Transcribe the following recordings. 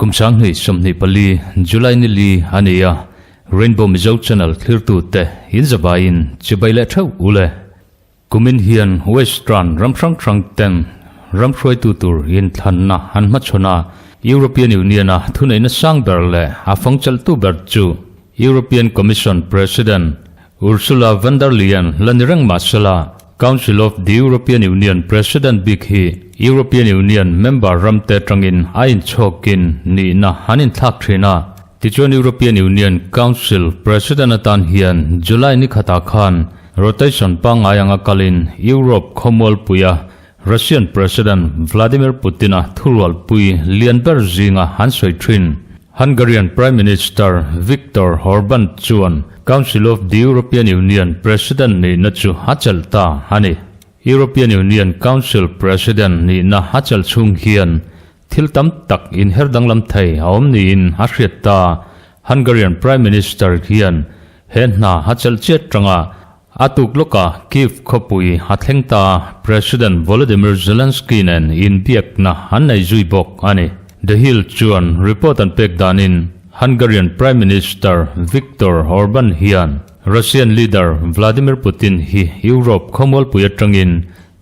Kum 2024 July ni li a ni a, Rainbow Mizo Channel thlirtute in zavaiin chibai leh theuh u le. Kumin hian Western ram hrang hrang ten ram hruaitu tur inthlanna an hmachhawn a, European Union-a thuneihna sang ber leh a fangchelhtu ber chu European Commission President Ursula von der Leyen la ni reng mah sela, Council of the European Union President bik hi European Union member ramte atangin a inchhawkin nihna an inthlak thin a. Tichuan European Union Council President atan hian July ni khatah khan rotation pangngai anga kalin Europe khawmualpuia Russian President Vladimir Putin-a thurualpui lian ber zinga an sawi thin. Hungarian Prime Minister Viktor Orban chuan Council of the European Union President nihna chu a chelh ta a ni. European Union Council President nihna a chelh chhung hian thil tam tak inher danglam thei a awm niin a hriat ta. Hungarian Prime Minister hian he hna a chelh chiat tanga a tuk lawka Kyiv khawpui a thleng ta. President Volodymyr Zelensky nen inbiakna an nei zui bawk a ni. The Hill chuan report an pek danin Hungarian Prime Minister Viktor Orban hian Russian leader Vladimir Putin hi Europe khawmualpui atangin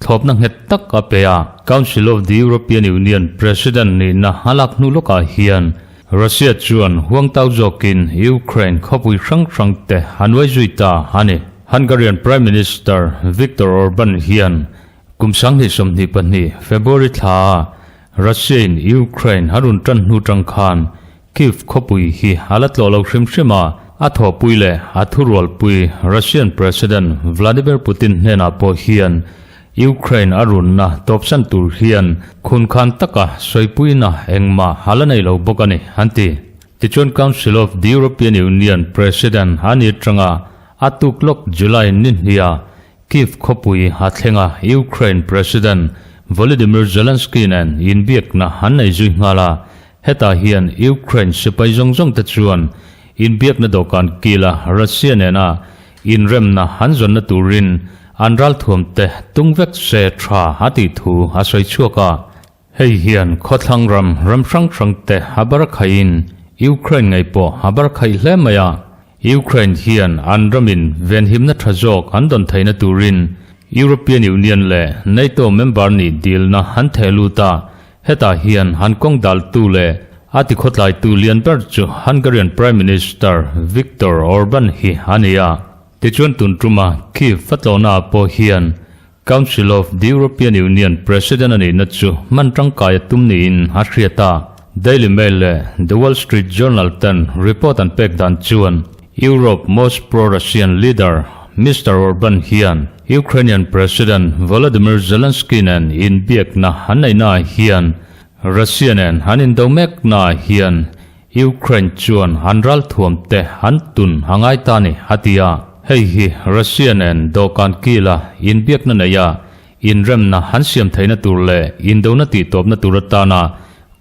thlawpna nghet tak a pe a. Council of the European Union President nihna a lak hnu lawkah hian Russia chuan huangtau zawkin Ukraine khawpui hrang hrang te a nuai zui ta a ni. Hungarian Prime Minister Viktor Orban hian kum 2022 February thla Russia in Ukraine a rawn tan hnu tang khan Kyiv khawpui hi a la tlawh lo hrim hrim a, a thawhpui leh a thurualpui Russian President Vladimir Putin hnenah pawh hian Ukraine a runna tawpsan tur hian khunkhan taka sawipuina engmah a la nei lo bawk a ni, an ti. Tichuan Council of the European Union President a ni atanga a tuk lawk July ni hniah Kyiv khawpui a thleng a, Ukraine President Volodymyr Zelensky nen inbiakna an nei zui nghal a, hetah hian Ukraine sipai zawng zawng te chuan inbiakna dawhkan kila Russia nena inremna an zawnna turin an ralthuam te tung vek se tha a tih thu a sawi chhuak a. Hei hian khawthlang ram ram hrang hrang te a bar khaihin Ukraine ngei pawh a bar khaih hle mai a. Ukraine hian an ramin venhimna tha zawk an dawn theihna turin European Union leh NATO member nih dilna an theh lut a, hetah hian an kawng daltu leh a tikhawtlaitu lian ber chu Hungarian Prime Minister Viktor Orban hi a ni a. Tichuan tun tuma Kyiv a tlawhnaah pawh hian Council of the European Union President a nihna chu hman tangkai a tum niin a hriat a. Daily Mail leh The Wall Street Journal ten report an pek dan chuan Europe most pro-Russian leader Mister Orban hian Ukrainian President Volodymyr Zelensky nen inbiakna an neihnaah hian Russia nen an indo meknaah hian Ukraine chuan an ralthuam te an tun a ngai ta ni, a ti a. Hei hi Russia nen dawhkan kila inbiakna neia inremna an siam theihna tur leh indona tihtawpna tur atana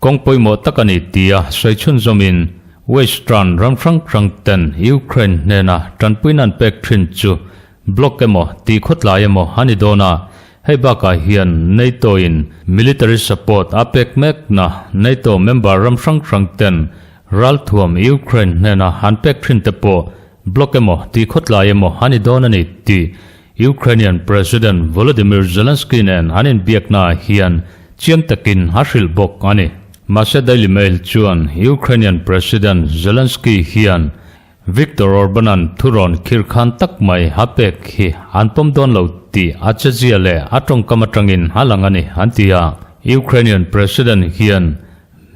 kawng pawimawh tak a ni tia sawi chhunzawmin Western ram hrang hrang ten Ukraine hnena tanpuina an pek thin chu Block emaw tih khawtlai emaw a ni dawn a, hei bakah hian NATO in military support a pek mekna NATO member ram hrang hrang ten ralthuam Ukraine hnena an pek thin te pawh block emaw tih khawtlai emaw a ni dawn a ni tih Ukrainian President Volodymyr Zelensky nen an inbiaknaah hian chiang takin a hrilh bawk a ni. Mahse Daily Mail chuan Ukrainian President Zelensky hian Viktor Orban-a'n thurawn khirkhan tak mai a pek hi an pawm dawn lo tih a chezia leh a tawngkam atangin a lang a ni, an ti a. Ukrainian President hian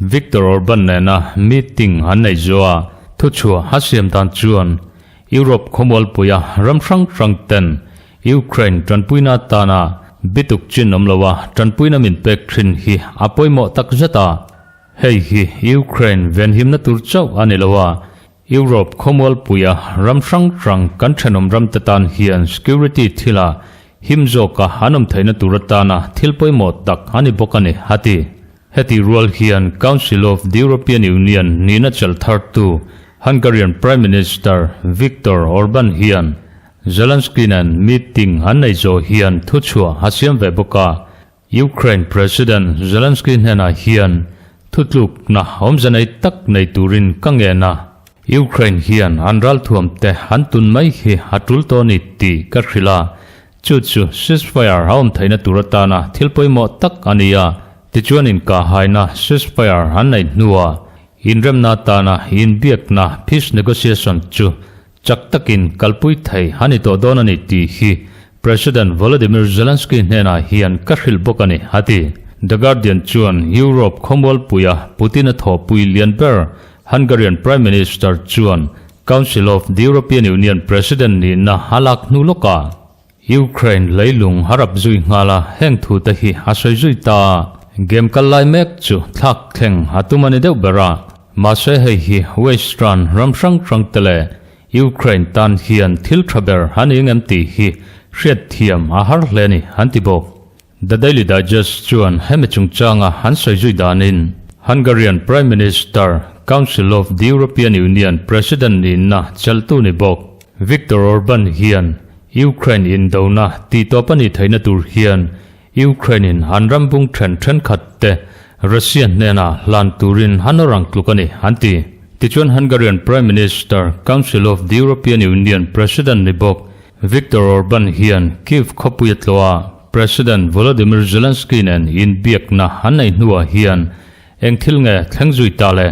Viktor Orban nena meeting an nei zo a, thuchhuah a siam dan chuan Europe khawmualpuia ram hrang hrang ten Ukraine tanpuina atana bituk chin awm loa tanpuina min pek thin hi a pawimawh tak zet a. Hei hi Ukraine venhimna tur chauh a ni lo a, Europe khawmualpuia ram hrang hrang kan thenawm ramte tan hian security thila him zawka an awm theihna tur atana thil pawimawh tak a ni bawk a ni, a ti. Heti rual hian Council of the European Union nihna chelh thartu. Hungarian Prime Minister Viktor Orban hian Zelensky nen meeting an nei zawh hian thuchhuah a siam ve bawk a. Ukraine President Zelensky hnenah hian thutlukna awmze nei tak nei turin ka ngen a, Ukraine hian an ralthuam te an tun mai hi a tul tawh a ni tih ka hrilh a, chu chu ceasefire a awm theihna tur atana thil pawimawh tak a ni a, tichuan inkahhaina ceasefire an neih hnuah inremna atana inbiakna peace negotiation chu Chak takin kalpui thei a ni tawh dawn a ni tih hi President Volodymyr Zelensky hnenah hian ka hrilh bawk a ni, a ti. The Guardian chuan Europe khawmualpuia Putin-a thawhpui lian ber Hungarian Prime Minister chuan Council of the European Union President nihna a lak hnu lawkah Ukraine leilung a rap zui nghal a, heng thu te hi a sawi zui ta a. Game kal lai mek chu thlak thleng a tum a ni deuh ber a, mahse hei hi Western ram hrang hrang te leh Ukraine tan hian thil tha ber a ni ngem tih hi hriatthiam a har hle a ni an ti bawk. The Daily Digest chuan hemi chungchanga an sawi zui danin Hungarian Prime Minister, Council of the European Union President nihna chelhtu ni bawk Viktor Orban hian Ukraine indona tihtawp a nih theihna tur hian Ukraine in an ram bung then thenkhat te Russia hnena hlan turin an awr ang tluk a ni, an ti. Tichuan Hungarian Prime Minister, Council of the European Union President ni bawk Viktor Orban hian Kyiv khawpui a tlawh a, President Volodymyr Zelensky nen inbiakna an nei hnuah hian eng thil nge thleng zui ta le?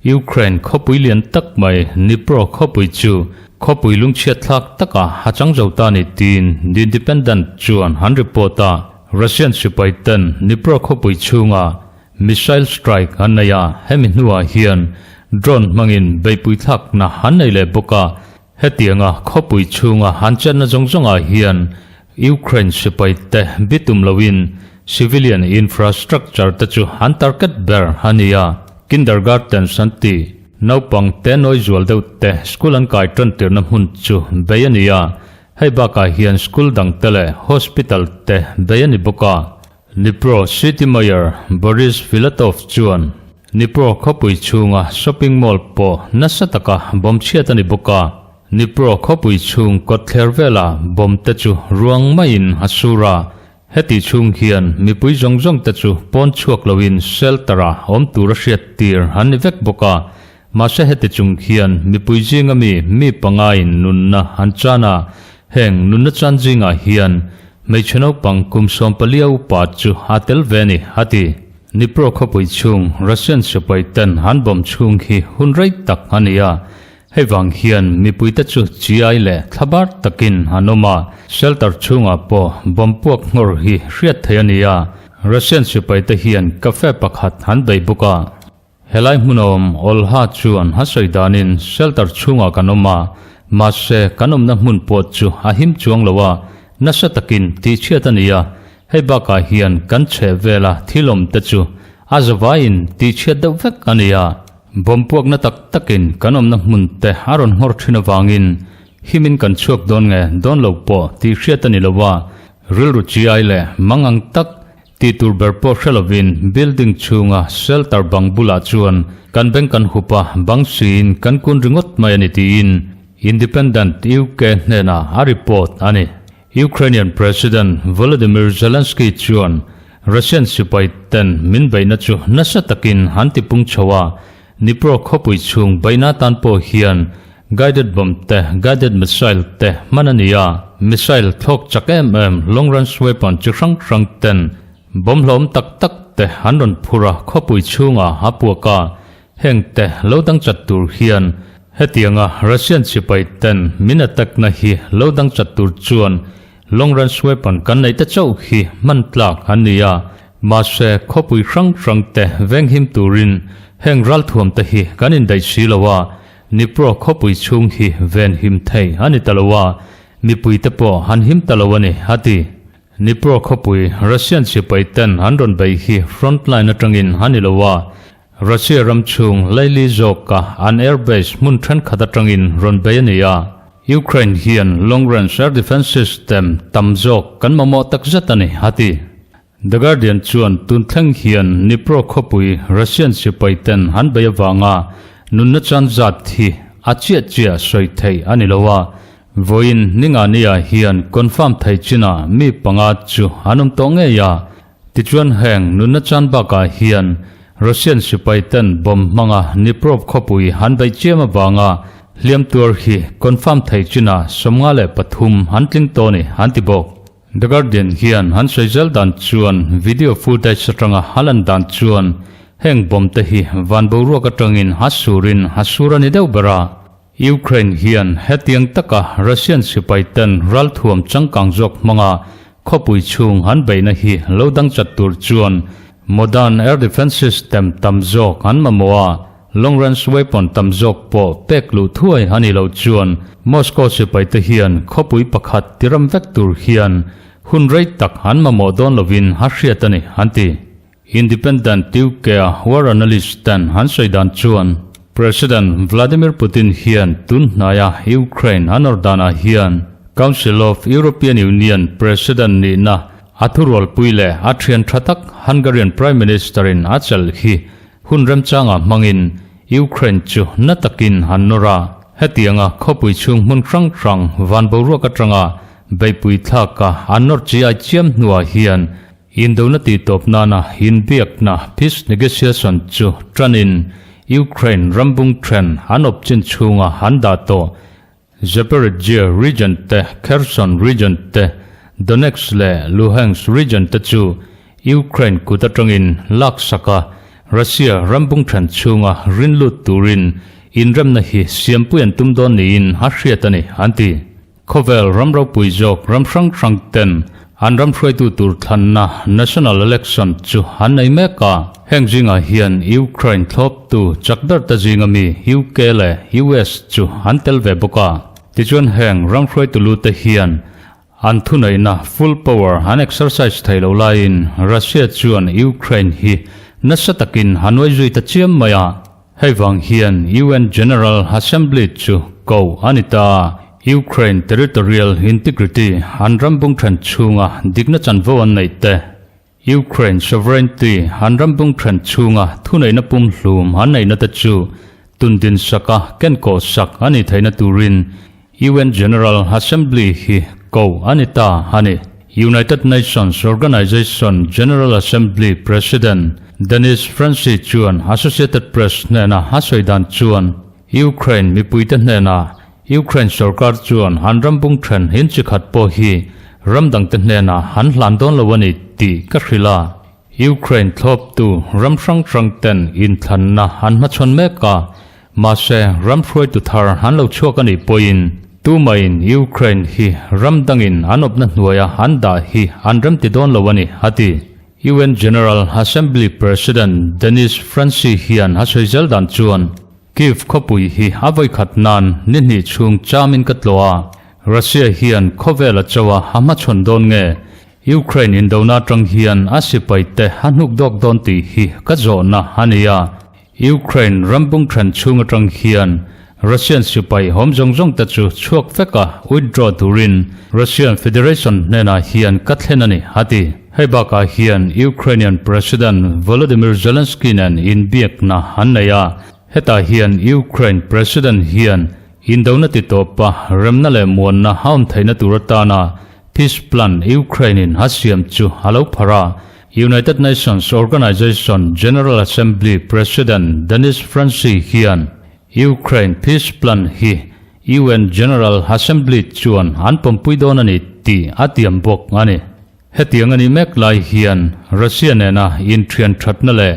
Ukraine khawpui lian tak mai Dnipro khawpui chu khawpui lungchhiat thlak takah a chang zo ta ni tiin The Independent chuan an report a. Russian sipai ten Dnipro khawpui chhunga missile strike an nei a, hemi hnuah hian drone hmangin beihpui thlakna an nei leh bawk a. Hetianga khawpui chhunga an chenna zawng zawngah hian Ukraine sipai te bitum loin civilian infrastructure te chu an target ber a ni a. Kindergartens an ti, naupang te nawi zual deuh te school an kai tan tirna hmun chu bei a ni a. Hei bakah hian school dang te leh hospital te bei a ni bawk a. Dnipro City Mayor Boris Filatov chuan Dnipro khawpui chhunga shopping mall pawh nasa taka bomb chhiat a ni bawk a. Dnipro khawpui chhung kawtthler vela bomb te chu ruang maiin a sur a. Heti chhung hian mipui zawng zawng te chu pawn chhuak loin shelter-a awm tur a hriat tir an ni vek bawk a. Mahse heti chung hian mipui zinga mi mi pangaiin nunna an chan a, heng nunna chan zingah hian hmeichhe naupang kum 14 upa chu a tel ve a ni, a ti. Dnipro khawpui chhung Russian sipai ten an bomb chhung hi hun rei tak a ni a, hei vang hian mipuite chu chi-ai leh thlabar takin an awm a, shelter chhungah pawh bomb puak nghawr hi hriat theih a ni a, Russian sipaite hian cafe pakhat an bei bawk a. Helai hmunawm Olha chuan a sawi danin shelter chhungah kan awm a, mahse kan awmna hmun pawh chu a him chuang lo a, nasa takin tihchhiat a ni a, hei bakah hian kan chheh vela thil awm te chu a zavaiin tihchhiat deuh vek a ni a, bomb puakna tak takin kan awmna hmun te a rawn nghawr thin avangin himin kan chhuak dawn nge dawn lo pawh tihhriat a ni lo a, rilru chiai leh mangang tak Tih tur ber pawh hre lovin building chhunga shelter bang bulah chuan kan beng kan hup a, bang siin kan kun ringawt mai a ni tiin Independent UK hnenah a report a ni. Ukrainian President Volodymyr Zelensky chuan Russian sipai ten min beihna chu nasa takin an tipung chho a, Dnipro khawpui chhung beihna tan pawh hian guided bomb te, guided missile te hman a ni a, missile thlawk chak em em long range weapon chi hrang hrang ten bomb hlawm tak tak te an rawn phur a, khawpui chhungah a puak a, heng te lo dang chat tur hian hetianga Russian sipai ten min attack na hi lo dang chat tur chuan long range weapon kan neih te chauh hi hman tlak an ni a. Mahse, khawpui hrang hrang te venghim turin heng ralthuam te hi kan indaih si lo a, Dnipro khawpui chhung hi venhim thei a ni ta lo a, mipui te pawh han him ta lo a ni, a ti. Dnipro khawpui Russian sipai ten an rawn beih hi front line atangin a ni lo a, Russia ram chhung laili zawka an air base hmun thenkhat atangin rawn bei a ni a, Ukraine hian long range air defence system tam zawk kan mamawh takzet a ni, a ti. The Guardian chuan tun thleng hian Dnipro khawpui Russian sipai ten an bei avanga nunna chan zat hi a chiah chiah sawi theih a ni lo a, vawiin Ningania hian confirm thei chinah mi panga chu an awm tawh ngei a. Tichuan heng nunna chan bakah hian Russian sipai ten bomb hmanga Dnipro khawpui han beih chiam avanga hliam tuar hi confirm thei chinah 53 an tling tawh a ni an ti bawk. The Guardian hian an sawi zel dan chuan video footage atanga a lan dan chuan heng bomb te hi van boruak atangin a surin a sur a ni deuh ber a. Ukraine hian hetiang taka Russian sipai ten ralthuam changkang zawk hmanga khawpui chhung an beihna hi lo dang chat tur chuan modern air defence system tam zawk an mamawh a. Long range weapon tam zawk pawh pek luh thuai a nih loh chuan Moscow sipaite hian khawpui pakhat tiram vek tur hian hun rei tak an mamawh dawn lovin a hriat a ni, an ti. Independent UK-a war analyst ten an sawi dan chuan President Vladimir Putin hian tun hnaia Ukraine a nawr danah hian Council of European Union President nihna a thurualpui leh a thian tha tak Hungarian Prime Minister-in a chelh hi Hun remchangah hmangin Ukraine chu na takin an nawr a, hetianga khawpui chhung hmun hrang hrang van boruak atanga beihpui thlaka an nawr chi ai chiam hnuah hian indona tihtawp nana inbiakna, peace negotiation, chu tanin Ukraine rambung then an awp chin chhunga an dah tawh. Zaporizhzhia region te, Kherson region te, Donetsk leh Luhansk region te chu Ukraine kut atangin laksak a, Russia rambung then chhunga rin lut turin inremna hi siampui an tum dawn niin a hriat a ni, an ti. Khawvel ram ropui zawk ram hrang hrang ten an ram hruaitu tur thlanna national election chu an nei mek a. Heng zingah hian Ukraine thlawptu chak ber te zinga mi UK leh US chu an tel ve bawk a. Tichuan heng ram hruaitu lu te hian an thuneihna full power an exercise thei lo laiin Russia chuan Ukraine hi nasa takin a nuai zui ta chiam mai a. Hei vang hian UN General Assembly chu ko a ni ta. Ukraine territorial integrity an ram bung then chhunga dikna chanvo an neih te, Ukraine sovereignty an ram bung then chhunga thuneihna pumhlum an neihna te chu tundin saka kenkawh sak a nih theihna turin UN General Assembly hi ko a ni ta a ni. United Nations Organization General Assembly President Dennis Francis chuan Associated Press hnena a sawi dan chuan Ukraine mipuite hnenah Ukraine sorkar chuan an ram bung then in chi khat pawh hi ram dangte hnenah an hlan dawn lo a ni tih ka hrilh a. Ukraine thlawptu ram hrang hrang ten inthlanna an hmachhawn mek a, mahse ram hruaitu thar an lo chhuak a nih pawhin tumahin Ukraine hi ram dangin an awpna hnuaia an dah hi an remti dawn lo a ni, a ti. UN General Assembly President Dennis Francis hian a sawi zel dan chuan, Kyiv khawpui hi a vawikhat nan ni hnih chhung chamin ka tlawh a, Russia hian khawvel a cho a a hmachhawn dawn nge? Ukraine indona atang hian a sipai te a hnuk dawk dawn tih hi ka zawhna a ni a. Ukraine rambung then chhung atang hian Russian sipai hawm zawng zawng te chu chhuak vek a withdraw turin Russian Federation hnenah hian ka thlen a ni, a ti. Hei bakah hian Ukrainian President Volodymyr Zelensky nen inbiakna an nei a, hetah hian Ukraine President hian indona ti tawpa remna leh muanna a awm theihna tur atana Peace Plan Ukraine-in a siam chu a lo phar a, United Nations Organization General Assembly President Dennis Francis hian Ukraine Peace Plan hi UN General Assembly chuan an pawmpui dawn a ni tih a tiam bawk a ni. Hetiang a nih mek lai hian Russia nena inthian thatna leh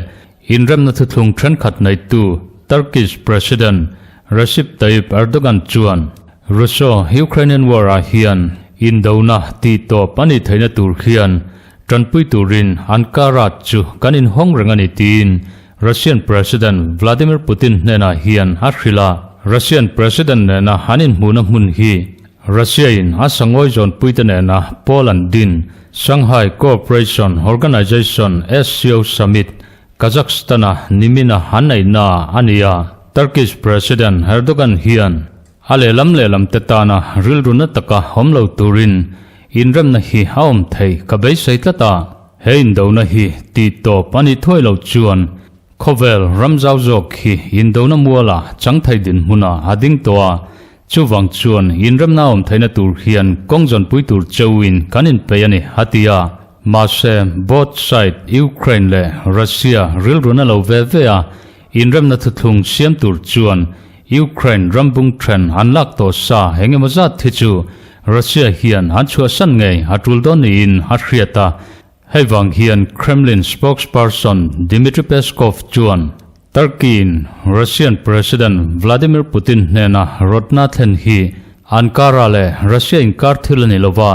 inremna thuthlung thenkhat neitu Turkish President Recep Tayyip Erdogan chuan Russo-Ukrainian War-ah hian indona tihtawp a nih theihna tur hian tanpui turin Ankara chu kan inhawng reng a ni tiin Russian President Vladimir Putin hnenah hian a hrilh a. Russian President nena an inhmuhna hmun hi Russia-in a sangawi zawnpuite nena Poland din Shanghai Cooperation Organization, SCO, Summit, Kazakhstan-a nimina an neihna a ni a. Turkish President Erdogan hian a lehlam lehlam te tana rilru na taka awm lo turin inremna hi a awm thei ka beisei tlat a, he indona hi tihtawp a nih thuai loh chuan. Khawvel ram zau zawk hi indona muala chang thei dinhmuna a ding tawh a, chuvang chuan inremna awm theihna tur hian kawng zawnpui tur chauhin kan inpeih a ni, a ti a. Mahse, both side, Ukraine leh Russia rilru na lo ve ve a, inremna thuthlung siam tur chuan Ukraine ram bung then an lak tawh sa eng emaw zat hi chu Russia hian an chhuahsan ngei a tul dawn niin a hriat a. Hei vang hian Kremlin spokesperson Dmitry Peskov chuan Turkey-in Russian President Vladimir Putin hnena rawtna thlen hi Ankara leh Russia inkar thil a ni lova,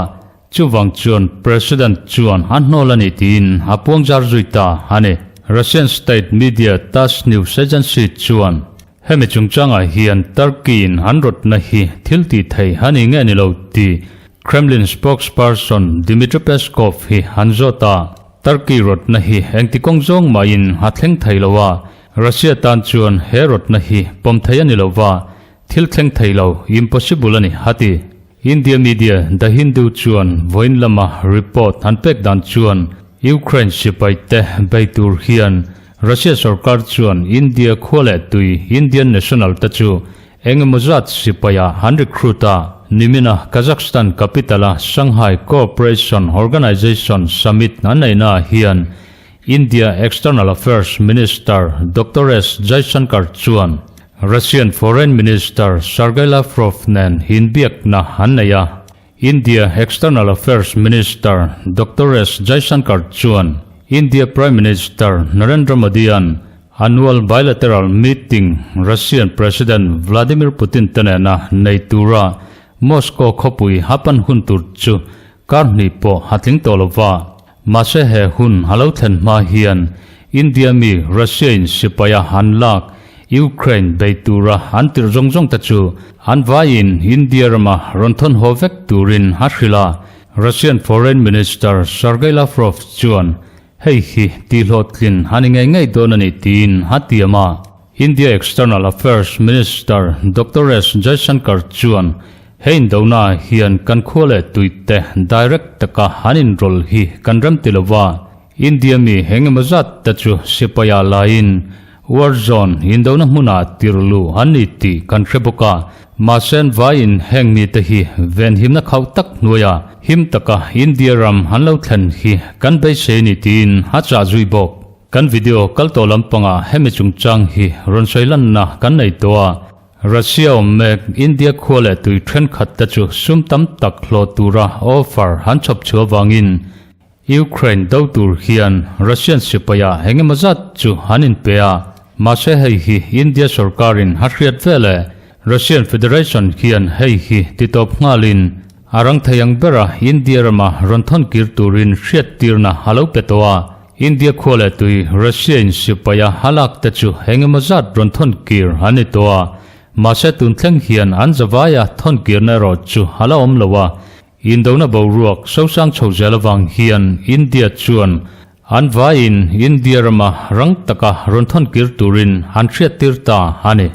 chuvang chuan President chuan a hnawl a ni tiin a puangzar zui ta a ni. Russian state media Tass news agency chuan hemi chungchangah hian Turkey-in an rawtna hi thil tih thei a ni nge ni lo tih Kremlin spokesperson Dmitry Peskov hi an zawt a, Turkey rawtna hi engti kawng zawng mahin a thleng thei lo a, Russia tan chuan he rawtna hi pawm thei a ni lo va, thil thleng thei lo, impossible, a ni, a ti. India media The Hindu chuan vawiin lama report an pek dan chuan Ukraine sipai te bei tur hian Russia sorkar chuan India khua leh tui Indian national te chu Eng emaw zat sipaia an recruit a, nimina Kazakhstan capital-a Shanghai Cooperation Organization summit an neihnaah hian India External Affairs Minister Doctor S Jaishankar chuan Russian Foreign Minister Sergei Lavrov nen inbiakna an nei a. India External Affairs Minister Doctor S Jaishankar chuan India Prime Minister Narendra Modi-a'n annual bilateral meeting Russian President Vladimir Putin te nena nei tura Moscow khawpui a pan hun tur chu kar hnih pawh a tling tawh lo va. Mahse he hun a lo thlen hma hian India mi Russia-in sipaia an lak Ukraine bei tura an tirh zawng zawng te chu an vaiin India rama rawn thawn haw vek turin a hrilh a. Russian Foreign Minister Sergei Lavrov chuan hei hi tihhlawhtlin a ni ngei ngei dawn a ni tiin a tiam a. India External Affairs Minister Doctor S Jaishankar chuan he indona hian kan khua leh tuite direct taka an inrawlh hi kan rem ti lova, India mi eng emaw zat te chu sipaia laiin war zone indona hmunah tirhluh an ni tih kan hre bawk a, mahse an vaiin heng mite hi venhimna khauh tak hnuaia him taka India ram an lo thlen hi kan beisei ni tiin a chah zui bawk. Kan video kal tawh lampangah hemi chungchang hi rawn sawi lanna kan nei tawh a, Russia awm mek India khua leh tui thenkhat te chu sum tam tak hlawh tura offer an chhawp chhuah avangin Ukraine do tur hian Russian sipaia eng emaw zat chu an inpe a, mahse hei hi India sorkarin a hriat vel e. Russian Federation hian hei hi titawp nghalin a rang thei ang bera India rama rawn thawn kir turin hriattirna a lo pe tawh a. India khua leh tui Russia in sipaia a lak te chu eng emaw zat rawn thawn kir an ni tawh a, mahse tun thleng hian an zavaia thawn kirna erawh chu a la awm lo a. Indona boruak sosang chho zel avang hian India chuan an vaiin India rama rang taka rawn thawn kir turin an hriattir ta a ni.